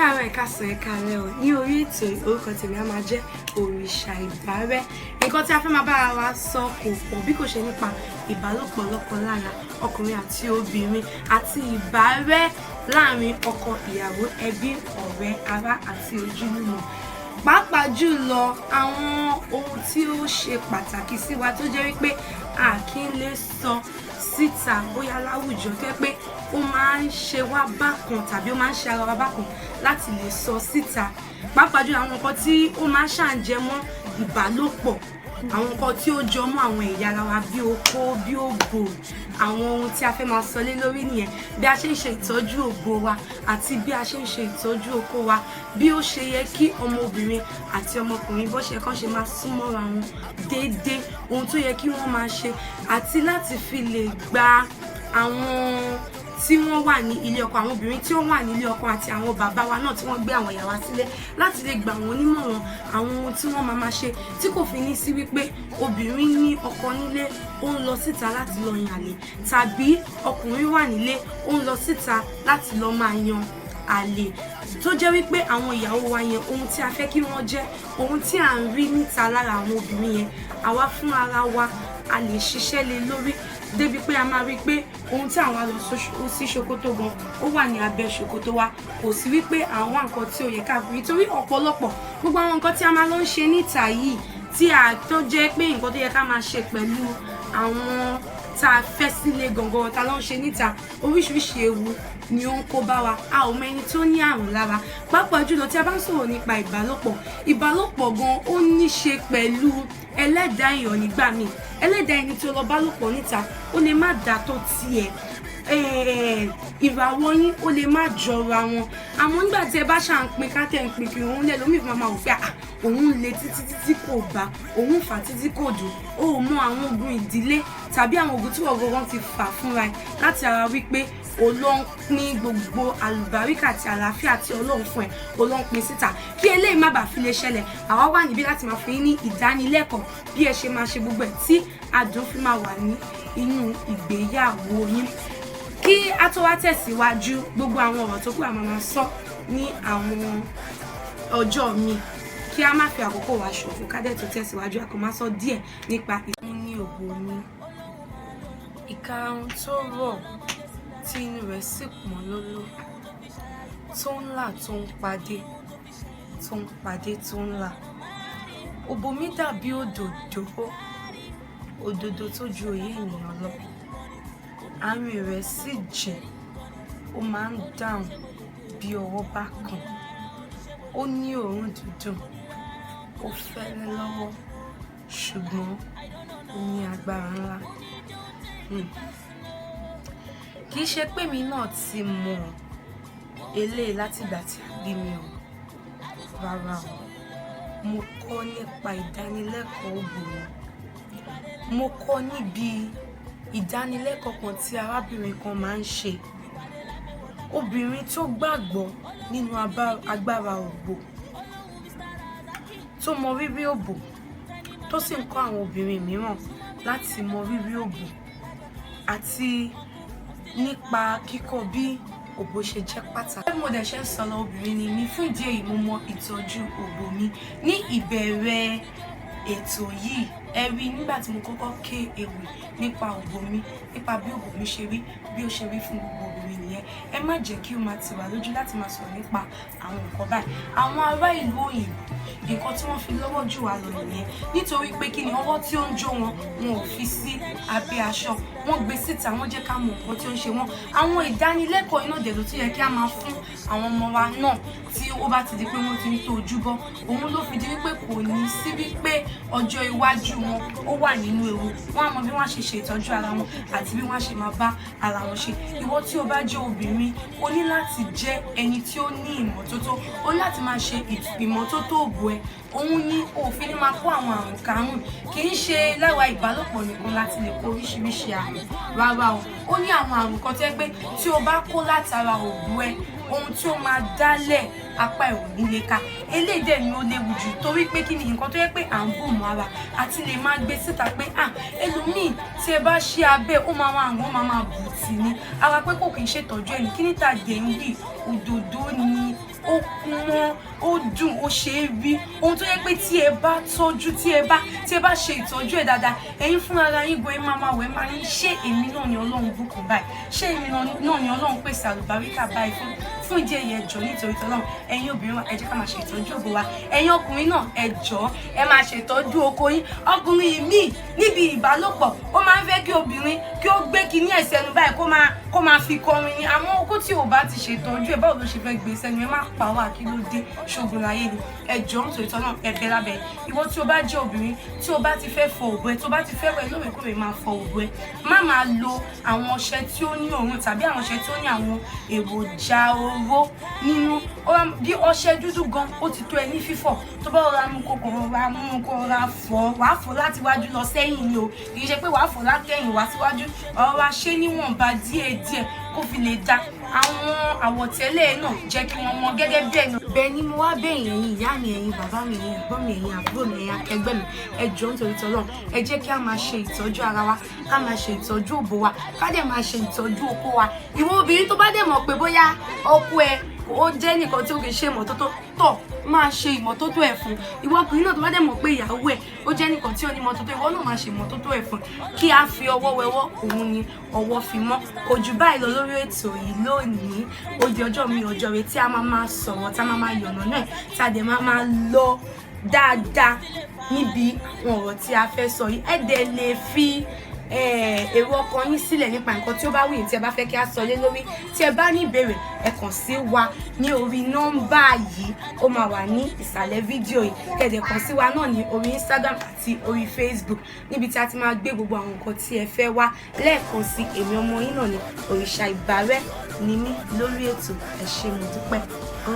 Káàárọ̀, ẹ káàsán, ẹ káalẹ́ o. Ní orí ètò, orúkọ tèmi á máa jẹ́ Òrìṣà Ìbárẹ́. Nǹkan tí a fẹ́ máa bára wa sọ kò pọ̀ bí kò ṣe nípa ìbálòpọ̀ lọ́kọ-láya, ọkùnrin àti obìnrin, àti ìbárẹ́ láàrin ọkọ, ìyàwó, ẹbí, ọ̀rẹ́, ará àti ojúlùmọ̀. Pàápàá jùlọ, àwọn ohun tí ó ṣe pàtàkì sí wa tó jẹ́ wípé a kì í lè sọ síta bóyá láwùjọ, tó jẹ́ pé ó máa ń ṣe wá bákan tàbí ó máa ń ṣe ara wa bákan láti lè sọ síta. Pàápàá jùlọ, àwọn nǹkan tí ó máa ń ṣàǹjẹmọ́ ìbálòpọ̀, àwọn nǹkan tí ó jọ mọ́ àwọn ẹ̀yà ara wa bí okó, bí òbò. Àwọn ohun tí a fẹ́ máa sọ lé lórí nìyẹn: bí a ṣe ń ṣe ìtọ́jú òbò wa àti bí a ṣe ń ṣe ìtọ́jú okó wa, bí ó ṣe yẹ kí ọmọbìnrin àti ọmọkùnrin bó ṣe kán ṣe máa súnmọ́ra wọn déédéé, ohun tó yẹ kí wọ́n máa ṣe, àti láti fi lè gba àwọn tí wọ́n wà ní ilé ọkọ, àwọn obìnrin tí ó wà ní ilé ọkọ àti àwọn bàbá wa náà tí wọ́n gbé àwọn ìyàwó sílẹ̀, láti lè gbà wọ́n nímọ̀ràn àwọn ohun tí wọ́n máa máa ṣe tí kò fi ní sí wípé obìnrin ní ọkọ nílé, ó ń lọ síta láti lọ yan àlè, tàbí ọkùnrin wà nílé, ó ń lọ síta láti lọ máa yan àlè. Tó jẹ́ wípé àwọn ìyàwó wa yẹn, ohun tí a fẹ́ kí wọ́n jẹ́, ohun tí à ń rí níta lára àwọn obìnrin yẹn, àwa fún ara wa a lè ṣiṣẹ́ lé lórí débi pé a máa rí i pé ohun tí àwọn lọ sí ṣòkòtò gan, ó wà ní abẹ́ ṣòkòtò wa. Kò sí wípé àwọn nǹkan tí ó yẹ ká fi rí, torí ọ̀pọ̀lọpọ̀ gbogbo àwọn nǹkan tí a máa lọ ń ṣe níta yìí tí a tó jẹ́ pé nǹkan tó yẹ ká máa ṣe pẹ̀lú àwọn tá a fẹ́ sílé gangan tá a lọ ń ṣe níta, oríṣiríṣi ewu ni ó ń kó bá wa. A ò mọ ẹni tó ní àrùn lára. Pàápàá jùlọ, tí a bá ń sọ̀rọ̀ nípa ìbálòpọ̀, ìbálòpọ̀ gan, ó ní ṣe pẹ̀lú ẹlẹ́dàá èèyàn. Nígbà míì, ẹlẹ́dàá ẹni tí ó lọ bá lòpọ̀ níta, ó lè má dà tó tiẹ̀, ìràwọ̀ yín ó lè má jọra wọn. Àmọ́ nígbà tí ẹ bá ṣà ń pín ká tẹ̀ ń pín kiri, òun lẹ̀ lómi ìfún máa wò pé òun le títí títí kò bá òun fà títí kò dùn. Ó mọ àwọn ogun ìdílé tàbí àwọn ogun tí wọ́n ti fà fúnra ẹ̀ láti ara wípé o ló ń pín gbogbo àlùbáríkà àti àlàáfíà tí Ọlọ́run fún ẹ, o ló ń pín síta. Kí eléyìí má bàa fi lè ṣẹlẹ̀, àwa wà níbí láti máa fún yín ní ìdánilẹ́kọ̀ọ́ bí ẹ ṣe máa ṣe gbogbo ẹ̀ tí adùn fi máa wà ní inú ìgbéyàwó yín. Kí a tó wá tẹ̀síwájú, gbogbo àwọn ọ̀rọ̀ tó kù, a máa máa sọ ní àwọn ọjọ́ mi. Kí a má fi àkókò wa ṣòfò, ká dẹ̀ tó tẹ̀síwájú, a kò máa sọ díẹ̀ nípa ìfún ní òbò mi. Ìkarahun tó rọ̀ tí inú rẹ̀ sì pọ́n lóló, tó ń là, tó ń padé, tó ń padé, tó ń là. Òbò mi dàbí òdòdó, òdòdó tó ju òye ènìyàn lọ. Àárín rẹ̀ sì jìn, ó máa ń dáhùn bí ọwọ́ bá kàn. Ó ní òórùn dídùn, ó fẹ́lẹ́ lọ́wọ́, ṣùgbọ́n ó ní agbára ńlá. Kì í ṣe pé èmi náà ti mọ eléyìí láti ìgbà tí a bí mi o. Rárá o. Mo kọ́ nípa ìdánilẹ́kọ̀ọ́ òbò mi. Mo kọ́ níbi ìdánilẹ́kọ̀ọ́ kan tí arábìnrin kan máa ń ṣe. Obìnrin tó gbàgbọ́ nínú agbára òbò, tó mọ rírì òbò, tó sì ń kọ́ àwọn obìnrin mìíràn láti mọ rírì òbò àti nípa kíkọ́ bí òbò ṣe jẹ́ pàtàkì. Bí mo dẹ̀ ṣe ń sọ lọ, obìnrin ni mí. Fún ìdí èyí, mo mọ ìtọ́jú òbò mi. Ní ìbẹ̀rẹ̀ ètò yìí, ẹ rí nígbà tí mo kọ́kọ́ ké ewì nípa òbò mi, nípa bí òbò mi ṣe rí, bí ó ṣe rí fún gbogbo obìnrin nìyẹn. Ẹ má jẹ́ kí ó máa tì wá lójú láti máa sọ̀rọ̀ nípa àwọn nǹkan báyìí. Àwọn ará ìlú òyìnbó, nǹkan tí wọ́n fi lọ́wọ́ jù wá lọ nìyẹn. Nítorí pé kí ni? Ọwọ́ tí ó ń jó wọn, wọn ò fi sí abẹ́ aṣọ, wọ́n gbé síta, wọ́n jẹ́ ká mọ nǹkan tí ó ń ṣe wọ́n. Àwọn ìdánilẹ́kọ̀ọ́ iná dẹ̀ ló tún yẹ kí a máa fún àwọn ọmọ wa náà tí ó bá ti di pé wọ́n ti ń tó ojú bọ́. Òun ló fi di wípé kò ní sí wípé ọjọ́ iwájú wọn ó wà nínú ewu. Wọ́n á mọ bí wọ́n á ṣe ṣe ìtọ́jú ara wọn àti bí wọ́n á ṣe máa bá ara wọn ṣe. Ìwọ tí o bá jẹ́ obìnrin, o ní láti jẹ́ ẹni tí ó ní ìmọ́tótó. O ní láti máa ṣe ìmọ́tótó òbò ẹ. Òun ni òfin ní máa kó àwọn àrùn kárùn. Kì í ṣe lára ìbálòpọ̀ nìkan láti lè kó oríṣiríṣi àrùn, rárá o. Ó ní àwọn àrùn kan tó jẹ́ pé tí o bá kó látara òbò ẹ, ohun tí ó máa dálẹ̀, apá ẹ̀ ò ní lè ká. Eléyìí dẹ̀ ni ó léwu jù, torí pé kí ni? Nǹkan tó jẹ́ pé à ń bò mọ́ ara àti lè máa gbé síta pé ẹlòmíì, tí ẹ bá ṣí abẹ́, ó máa máa rùn, ó máa máa bù tì ní ara pé kò kì í ṣètọ́jú ẹ̀ ní. Kí níta dẹ̀ ń wí? Òdòdó ni. Ó kún mọ́, ó dùn, ó ṣe é rí. Ohun tó yẹ pé tí ẹ bá tọ́jú, tí ẹ bá ṣe ìtọ́jú ẹ̀ dáadáa, ẹ̀yin fún ara yín gan, ẹ máa máa wẹ̀, máa ní, "Ṣé èmi náà ni Ọlọ́run bùkún báyìí? Ṣé èmi náà ni Ọlọ́run pèsè àlùbáríkà báyìí fún?" Fún ìdí èyí, ẹ jọ̀ọ́, nítorí tỌlọ́run, ẹ̀yin obìnrin wa, ẹ jẹ́ ká máa ṣe ìtọ́jú òbò wa. Ẹ̀yin ọkùnrin náà, ẹ jọ̀ọ́, ẹ máa ṣe ìtọ́jú oko yín. Ọkùnrin míì, níbi ìbálòpọ̀, ó máa ń fẹ́ kí obìnrin kí ó gbé kinní ẹ̀ sẹ́nu báyìí, kó máa fi kọrin ni. Àmọ́ okó tí ò bá ti ṣètọ́jú ẹ̀, báwo ló ṣe fẹ́ gbé sẹ́nu? Ẹ má pa wá, kí ló dé? Ṣoògùn láyé ni? Ẹ jọ̀ọ́, nítorí tỌlọ́run, ẹ̀bẹ̀ lábẹ́. Ìwọ tí o bá jẹ́ obìnrin, tí o bá ti fẹ́ fọ òbò ẹ, tó bá ti fẹ́ wẹ̀ lóòrèkóòrè, máa fọ òbò ẹ. Má máa lo àwọn ọṣẹ tí ó ní òórùn tàbí àwọn ọṣẹ tí ó ní àwọn èròjà oró nínú. Bí ọṣẹ dúdú gan, ó ti tó ẹ ní fífọ̀. Tó bá rọra mú, kó rọra mú, kó rọra fọ̀, wàá fọ̀ láti wájú lọ sẹ́yìn ni o. Kì í ṣe pé wàá fọ̀ látẹ̀yìn wá síwájú. Ọ̀rọ̀ ṣe níwọ̀nba díẹ̀díẹ̀ kó fi lè da àwọn àwọ̀tẹ́lẹ̀ náà, jẹ́ kí wọ́n mọ gẹ́gẹ́ bẹ́ẹ̀ náà. Bẹ́ẹ̀ ni mo wá bẹ̀yìn, ẹ̀yin ìyá mi, ẹ̀yin bàbá mi, ẹ̀yin ẹ̀gbọ́n mi, ẹ̀yin àbúrò mi, ẹ̀yin akẹgbẹ́ mi, ẹ jọ̀ọ́, nítorí tỌlọ́run, ẹ jẹ́ kí a máa ṣe ìtọ́jú ara wa, ká máa ṣe ìtọ́jú òbò wa, ká dẹ̀ máa ṣe ìtọ́jú okó wa. Ìwọ obìnrin tó bá dẹ̀ mọ̀ pé bóyá ọkọ ẹ ó jẹ́ nìkan tí ó kì í ṣe ìmọ́tótó, tọ̀ máa ṣe ìmọ́tótó ẹ̀ fún. Ìwọ ọkùnrin náà tó bá dẹ̀ mọ̀ pé ìyàwó ẹ̀ ó jẹ́ nìkan tí ó ní ìmọ́tótó, ìwọ náà máa ṣe ìmọ́tótó ẹ̀ fún. Kí a fi ọwọ́ wẹwọ́, òun ni ọwọ́ fi mọ́. Kò jù báyìí lọ lórí ètò yìí lónìí. Ó di ọjọ́ mi, ọjọ́ rẹ, tí a máa máa sọ̀rọ̀, tá a máa máa yọ̀nà náà, tá a dẹ̀ máa máa lọ dáadáa níbi àwọn ọ̀rọ̀ tí a fẹ́ sọ yìí. Ẹ dẹ̀ lè fi èrò ọkàn yín sílẹ̀ nípa nǹkan tí ó bá wù yín, tí ẹ bá fẹ́ kí a sọ lé lórí. Tí ẹ bá ní ìbéèrè, ẹ kàn sí wa ní orí nọ́mbà yìí, ó máa wà ní ìsàlẹ̀ fídíò yìí. Kẹ̀dẹ̀ kàn sí wa náà ní orí Instagram àti orí Facebook, níbi tí a ti máa gbé gbogbo àwọn nǹkan tí ẹ fẹ́ wá. Lẹ́ẹ̀kan sí, èmi ọmọ yín náà ní, Òrìṣà Ìbárẹ́ ni mí lórí ètò. Ẹ ṣé, mo dúpẹ́. Ó